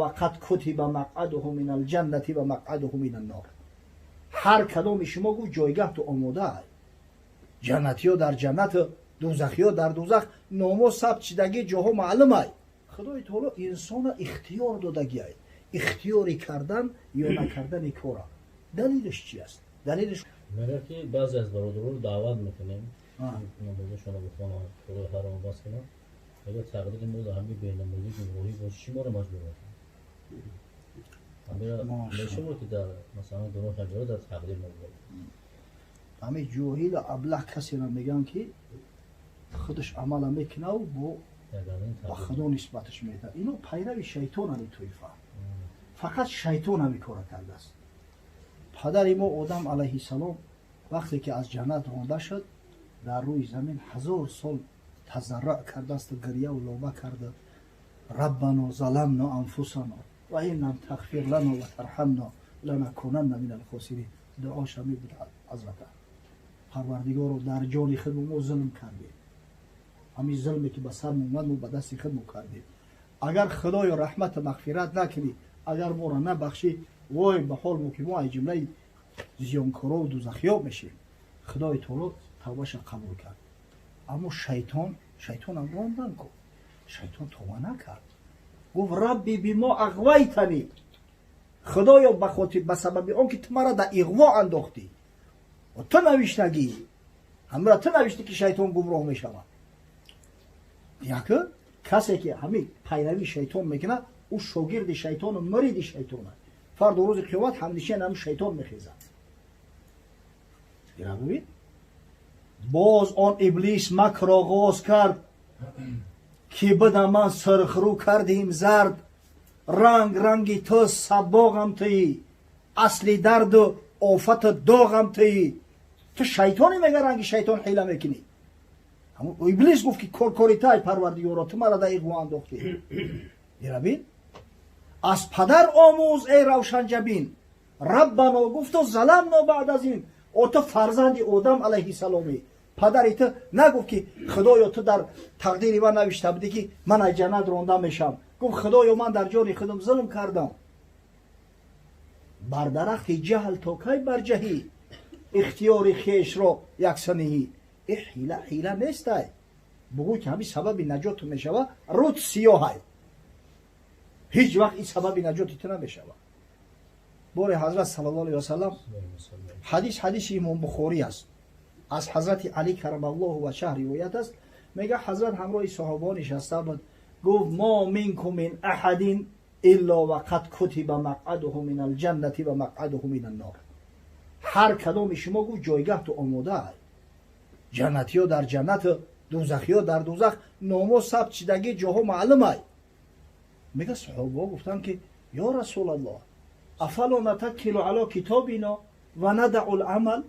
وقد كتب مقعده من الجنة ومقعده من النار. ҳар кадоми шумо, гуфт, ҷойгаҳ ту омода, ҷаннатиё дар ҷаннату дузахиё дар дузах, номо сабт шидагӣ, ҷоҳо маълумай. Худои таоло инсона ихтиёр додагиай, ихтиёри кардан ё накардани кора. Далелш чи аст? Далелш Мегӯяд, ки баъзе аз бародаронро даъват мекунем, намозашонро бихонанд, корҳои ҳаром бас кунанд. Мегӯяд, тақдири мо дар ҳамин бенамозӣ, гумроҳӣ бош, чӣ моро маҷбур мекунад? Мешавад, ки дар масалан гуноҳ кабира дар тақдир мо буд? Ҳамин ҷоҳилу аблаҳ касеро мегӯянд, ки худаш амала мекунаву бо ба Худо нисбаташ медиҳад. Ино пайрави шайтонани тоифа. Фақат шайтон ҳамин кора кардааст. Падари мо Одам алайҳиссалом вақте ки аз ҷаннат ронда шуд, дар рӯи замин 1000 сол тазарруъ кардаасту гирьяву лоба карда: ربنا ظلمنا أنفسنا وإن لم تغفر لنا وترحمنا لنكونن من الخاسرين. Дуош ҳамин буд. Ҳазрата Парвардигоро, дар ҷони худ мо зулм кардем, ҳамин зулме ки ба сар омад, мо ба дасти худ мо кардем. Агар, Худоё, раҳмату мағфират накунӣ, агар моро набахшӣ, вой ба ҳол мо, ки мо аз ҷумлаи зиёнкорову дузахиёб мешем. Худои таоло тавбаша қабул кард. Аммо шайтон, шайтонам рондан ку, шайтон тавба накард. Гуфт: رب بما أغويتني. Худоё, ба хотир, ба сабаби он ки ту мара дар иғво андохтӣ, ту навиштагӣ, ҳамра ту навиштӣ, ки шайтон гумроҳ мешавад. Яке касе ки ҳамин пайравии шайтон мекунад, ӯ шогирди шайтону муриди шайтон аст. Фардо рӯзи қиёмат ҳамнишин ҳамин шайтон мехезад. Бибин, боз он иблис макр оғоз кард, ки буда ман сурхрӯ кардим зард, ранг ранги ту сабоғам туӣ, асли дарду офату доғам туӣ. Ту шайтоне, мега, ранги шайтон ҳила мекунӣ. Иблис гуфт, ки коркори тай, Парвардигоро, ту мара дар иғво андохтӣ. Ирабин, аз падар омӯз, эй равшанҷабин. ربنا гуфту ظلمنا баъд аз ин. О, ту фарзанди Одам алайҳиссаломӣ, падари ту нагуфт, ки Худоё, ту дар тақдири ман навишта будӣ, ки ман аз ҷаннат ронда мешавам. Гуфт: Худоё, ман дар ҷони худам зулм кардам. Бар дарахти ҷаҳл то кай барҷаҳӣ, ихтиёри хешро яксаниҳӣ? Э, ҳила ҳила нестай. Бугӯ, ки ҳамин сабаби наҷоту мешава, рӯд сиёҳай, ҳеҷ вақт ин сабаби наҷоти ту намешава. Боре ҳазрат саллаллоҳу алайҳи васалам, ҳадис ҳадиси имом Бухорӣ аст, аз ҳазрати Алӣ карам Аллоҳу ваҷҳаҳ ривоят аст, мега, ҳазрат ҳамроҳи соҳобаҳо нишаста буд. Гуфт: ما منكم من أحد إلا وقد كتب مقعده من الجنة ومقعده من النار. Ҳар кадоми шумо, гуфт, ҷойгаҳ ту омода, ҷаннатиё дар ҷаннату дузахиё дар дузах, номо сабт шидагӣ, ҷоҳо маълумай. Мега, соҳобаҳо гуфтанд, ки ё Расулаллоҳ, أفلا نتكل على كتابنا وندع العمل؟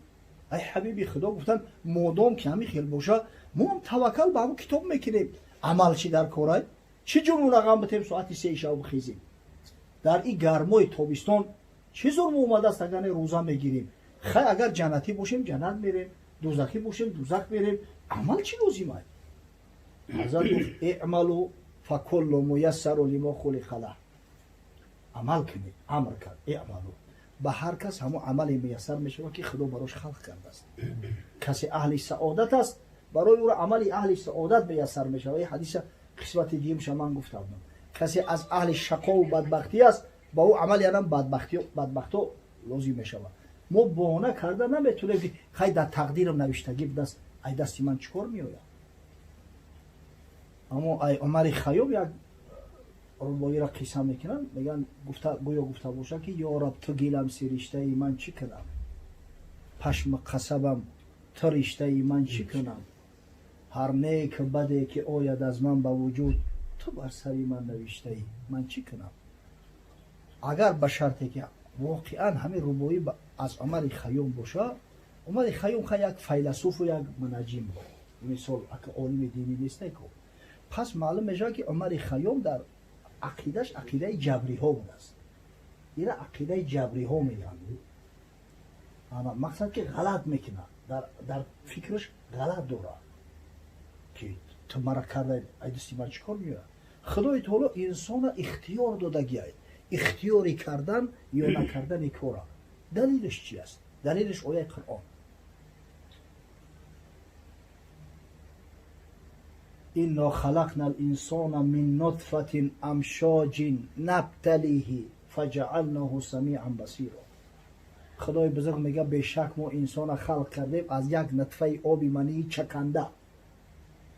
Ай ҳабиби Худо, гуфтанд, модом ки ҳамин хел боша, мо ҳам таваккал ба ҳамон китоб мекунем, амал чӣ дар корай? Чӣ ҷуну рақам битем, соати 3 шаб бихезем дар ин гармои тобистон? Чӣ зулм омадааст, агар не рӯза мегирем? Хай, агар ҷаннатӣ бошем, ҷаннат мерем, дузахӣ бошем, дузах мерем, амал чӣ лозимай? Ҳазрат гуфт: اعملوا فكل ميسر لما خلق له. Амал кунед, амр кард. اعملوا, ба ҳар кас ҳамон амале муяссар мешавад, ки Худо барош халқ кардааст. Касе аҳли саодат аст, барои ӯро амали аҳли саодат муяссар мешавад. Ин ҳадиса қисмати дуюмша ман гуфта будам. Касе аз аҳли шақову бадбахтӣ аст, ба ӯ амали анам бадбахто лозим мешавад. Мо баҳона карда наметонем, ки хай, дар тақдирам навиштагӣ будааст, ай дасти ман чӣ кор меояд? Аммо ай Умари Хайём як рубоиро қисса мекунанд. Мегӯянд, гӯё гуфта бошад, ки ё Раб, ту гилам сириштаи, ман чӣ кунам? Пашми қасабам ту риштаи, ман чӣ кунам? Ҳар нек баде ки ояд аз ман ба вуҷуд, ту бар сари ман навиштаӣ, ман чӣ кунам? Агар ба шарте ки воқеан ҳамин рубоӣ аз Умари Хайём боша, Умари Хайём ха як файласуфу як мунаҷим, мисол, ака олими динӣ несте ку. Пас маълум мешавад, ки Умари Хайём дар ақидаш ақидаи ҷабриҳо будааст. Ира ақидаи ҷабриҳо мегӯянд. Мақсад, ки ғалат мекунад, дар фикраш ғалат дорад, ки ту мара карда, ай дасти ман чӣ кор меояд? Худои таоло инсона ихтиёр додагиай, ихтиёри кардан ё накардани кора. Далилаш чи аст? Далилаш ояи Қуръон. Инно халақна л-инсона мин нутфатин амшоҷин набталиҳи фаҷаалнаҳу самиан басиро. Худои бузург мега, бешак мо инсона халқ кардем аз як нутфаи оби мании чаканда.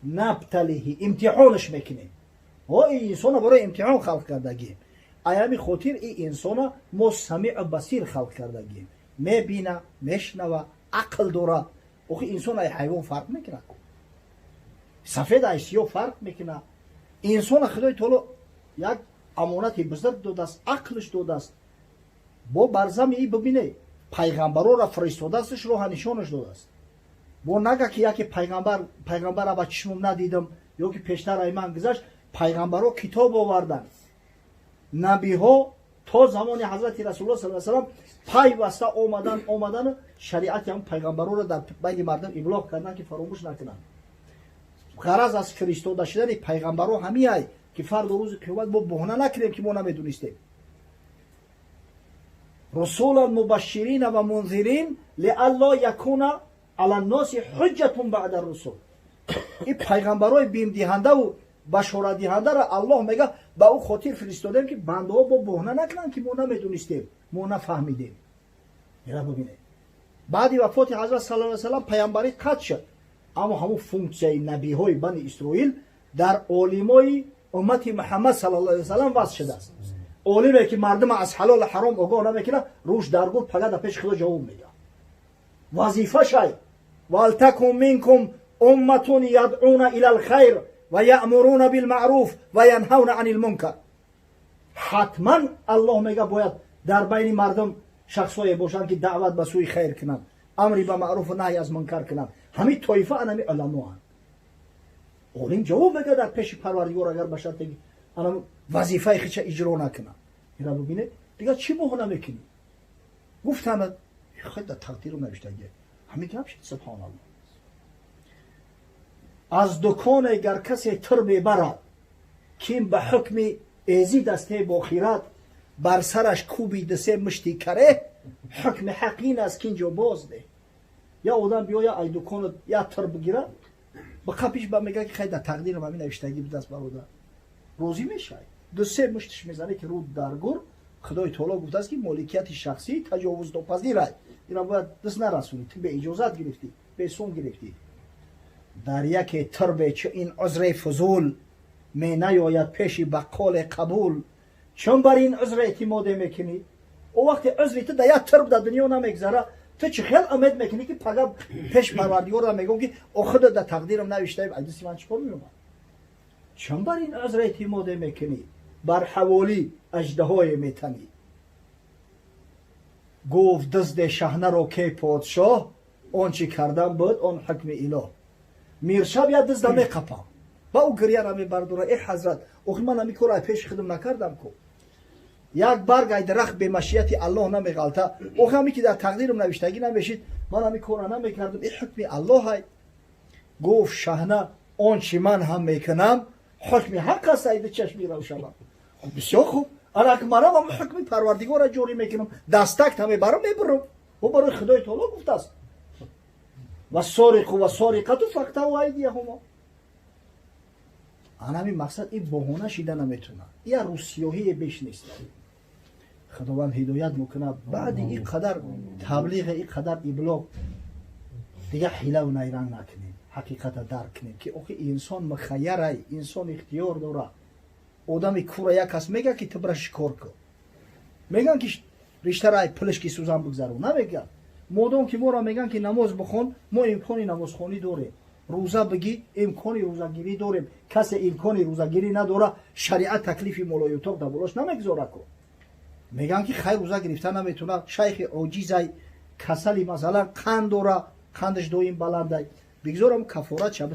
Набталиҳи, имтиҳонаш мекунем. О, ин инсона барои имтиҳон халқ кардагием. Аями хотир ин инсона мо самиъу басир халқ кардагием. Мебина, мешнава, ақл дора. Охи инсон ай ҳайвон фарқ мекунад, сафед ай сиёҳ фарқ мекунад. Инсона Худои таоло як амонати бузург додааст, ақлш додааст. Бо барзами и бибине, пайғамбарора фиристодаастш, роҳа нишонаш додааст. Бо нага ки яке пайғамбара ба чишмум надидам ё ки пештар ай ман гузашт. Пайғамбаро китоб оварданд. Набиҳо то замони ҳазрати Расулуллоҳ саллаллоҳу алайҳи васаллам пайваста омадан шариати ҳам пайғамбарора дар байни мардум иблоғ карданд, ки фаромӯш накунанд. Ғараз аз фиристода шудани пайғамбаро ҳамиай, ки фардо рӯзи қиёмат мо боҳона накунем, ки мо намедонистем. Русулан мубашширина ва мунзирин лиалло якуна ала нноси ҳуҷҷатун баъда русул. Ин пайғамбарои бимдиҳандаву башоратдиҳандаро Аллоҳ мега, ба ӯ хотир фиристодем, ки бандаҳо бо боҳона накунанд, ки мо намедонистем, мо нафаҳмидем. Ира бибинед, баъди вафоти ҳазрат саллаллоҳу алайҳи васаллам пайғамбарӣ қатъ шуд, аммо ҳамун функсияи набиҳои бани Исроил дар олимои уммати Муҳаммад саллаллоҳу алайҳи васаллам вазъ шудааст. Олиме ки мардума аз ҳалолу ҳаром огоҳ намекунад, рӯш дар гур пага дар пеши Худо ҷавоб медиҳад. Вазифашай валтакун минкум умматун ядъуна ила лхайр ва яъмуруна билмаъруф ва янҳавна ани лмункар. Ҳатман Аллоҳ мега, бояд дар байни мардум шахсое бошанд, ки даъват ба сӯи хайр кунанд, амри ба маъруфу наҳй аз мункар кунанд. Ҳамин тоифа анами уламоанд. Олим ҷавоб мега дар пеши Парвардигор, агар ба шарте анам вазифаи хича иҷро накунад. Ира бибинед, дигар чӣ боҳона мекунӣ? Гуфтанд, хай дар тақдиру навиштагӣ ҳамин гап шид. Субҳоналлоҳ. Аз дуконе гар касе тир мебарад, ким ба ҳукми эзид асте бохират, бар сараш кӯби дисе мушти каре, ҳукми ҳақ ин аст, ки инҷо боз деҳ. Я одам биёя ай дуконат я тир бигира, ба қапиш ба мега, ки хай дар тақдирам ҳамин навиштагӣ будаст, бародар, розӣ мешавӣ? Ду-се муштиш мезанӣ, ки рӯ дар гур. Худои таоло гуфтааст, ки моликияти шахсӣ таҷовузнопазирай, ина бояд даст нарасонӣ. Ту беиҷозат гирифтӣ, бесум гирифтӣ. Дар яке тирбе чу ин узри фузул менаёяд пеши баққоле қабул. Чун бар ин узр эътимоде мекунӣ, о вақте узри ту дар як тирб дар дунё намегзара, ту чӣ хел умед мекунӣ, ки пага пеш Парвардигорра мегӯм, ки о худо, дар тақдирам навиштаем, ай дасти ман чӣ кор меомад? Чун бар ин узр эътимоде мекунӣ, бар ҳаволӣ аждаҳое метанӣ. Гуфт дизде шаҳнаро ке подшоҳ, он чӣ кардан буд, он ҳукми илоҳ. Миршаб як дизда меқапам, ба ӯ гирьяра мебардора: э ҳазрат, охи ман ҳамин корро пеши худам накардам ку. Як барг ай дарахт бемашияти Аллоҳ намеғалта. Охи ҳаме ки дар тақдирам навиштагӣ намешид, ман ҳамин корро намекардам, э ҳукми аллоҳай. Гуфт шаҳна: он чӣ ман ҳам мекунам, ҳукми ҳақ аст, айда чашми равшанам. Бисёр хуб, ана манам ҳам ҳукми Парвардигорро ҷорӣ мекунам, дастакта мебарам, мебурам. Ӯ барои Худои таоло гуфтааст: вассориқу вассориқату фақтаъу айдияҳумо. Анами мақсад ин боҳона шида наметунад, я рӯсиёҳие беш нест. Худованд ҳидоят мекунад. Баъди ин қадар таблиғе, ин қадар иблоғ, дигар ҳилаву найранг накунем, ҳақиқата дарк кунем, ки охи инсон мухайярай, инсон ихтиёр дорад. Одами кура як кас мега, ки ту бира шикор кун, меган, ки риштара ай пулиш ки сӯзан бигзару намеган. Модом ки моро меган, ки намоз бихон, мо имкони намозхонӣ дорем, рӯза бигӣ, имкони рӯзагирӣ дорем. Касе имкони рӯзагирӣ надора, шариат таклифи молоютоқ дар болош намегузора ку. Меган, ки хай, рӯза гирифта наметуна, шайхи оҷизай, касали, масалан, қанд дора, қандаш доим баландай, бигзорам кафорат шаб.